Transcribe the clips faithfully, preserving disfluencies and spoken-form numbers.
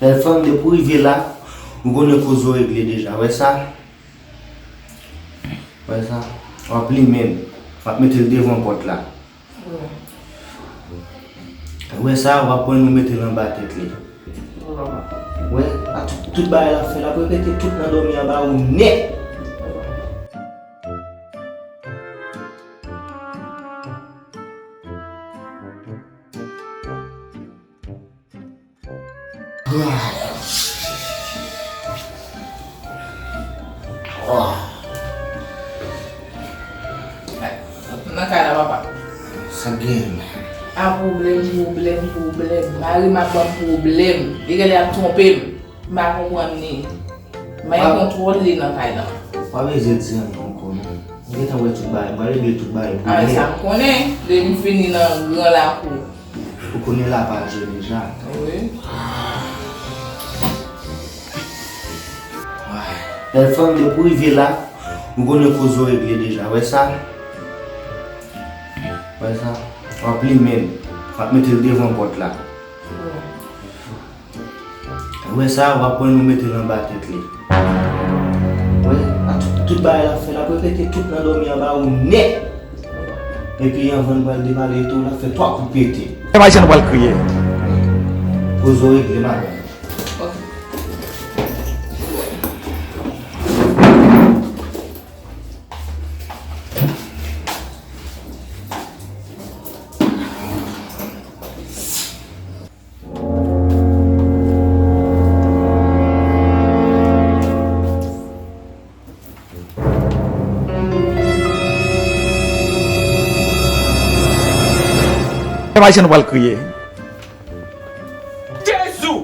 Bèl fanm, depi w rive la, ou konnen koze w regle deja. Wè sa? Wè sa? W ap limen l. W ap mete l devan pòt la. Wè sa, w ap pran l, ou mete l anba tèt li. Wè, a tout, tout bagay l ap fè, l ap repete tout nan dòmi an ba ou nèt. Nan kay la, papa. Sa k genyen? A, pwoblèm, pwoblèm, pwoblèm. Mari m ap ban m pwoblèm. Li genlè ap twonpe m. M pa konprann li. M pa gen kontwòl li nan kay la. Pa bezwen di anyen ankò, non. M gentan wè tout bagay. M pral regle tout bagay pou ou. A, sa m konnen. Depi m fini nan gran lakou. Ou konnen la pa jwe deja. Wi. Bèl fanm, depi w rive la, ou konnen koze w regle deja. Wè sa? Wè sa? W ap limen l. W ap mete l devan pòt la. Wè sa, w ap pran l, ou mete l anba tèt li. Wè, a tout, tout bagay l ap fè, l ap repete tout nan dòmi an ba ou nèt. Epi anvan l pral depale tou, l ap fè twa kout pete. Imajine nou pral kriye. Koze w regle, madanm. Imajine nou pral kriye. Jezi!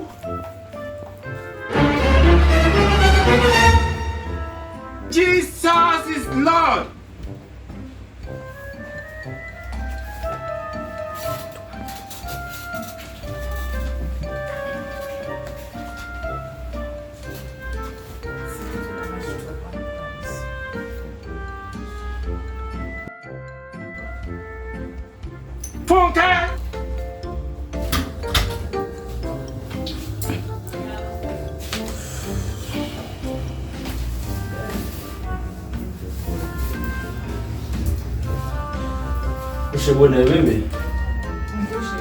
Jesus is Lord! Fon kè! Kouche bonè, bebe. M kouche.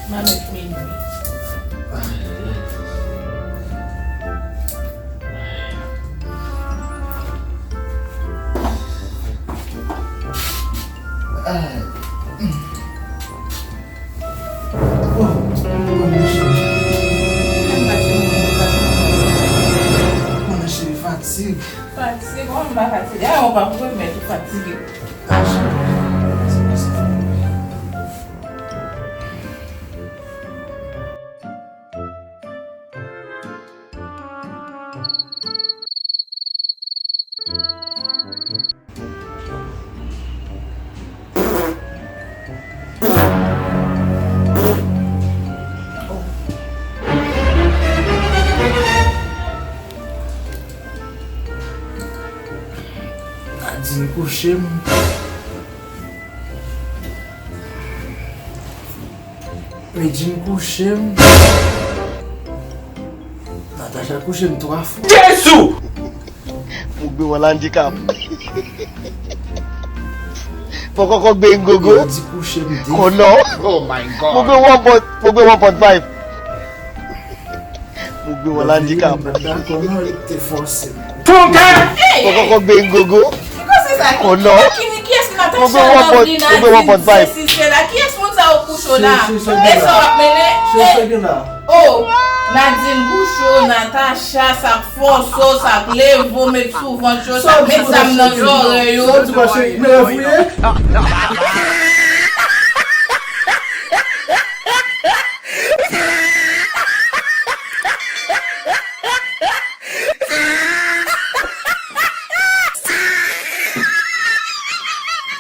M a met minui. Ay. Oh, oh, monchè. Monchè, fatig. Fatig, oh, m pa fatige. Ah, ou pa pou remèt ou fatige. Ah, cheri. Nadine kouche m. Medjine kouche m. Natacha kouche m twa fwa. Jezi! Mwen gbe wè landikap. Pokoko gbe gogo. Yo di kouche m de fwa. Kono. Oh my God. Mwen gbe wè pòt, mwen gbe wè pòt vibe. Mwen gbe wè landikap. Mwen pa dakò non, li te fòse m. Fon kè! Pokoko gbe gogo. Ki koze sa? Kono. Ki, kiyès ki Natacha, Nandina, Vin, sesi, sela? Kiyès moun sa yo kouche w la? E sa w ap mennen? E, oh, Nadine kouche w, Natacha, sa k fòse w, sa k leve w, met sou vant yo, sa k met zam nan zòrèy yo. Sa w di m, cheri? Mwen refouye?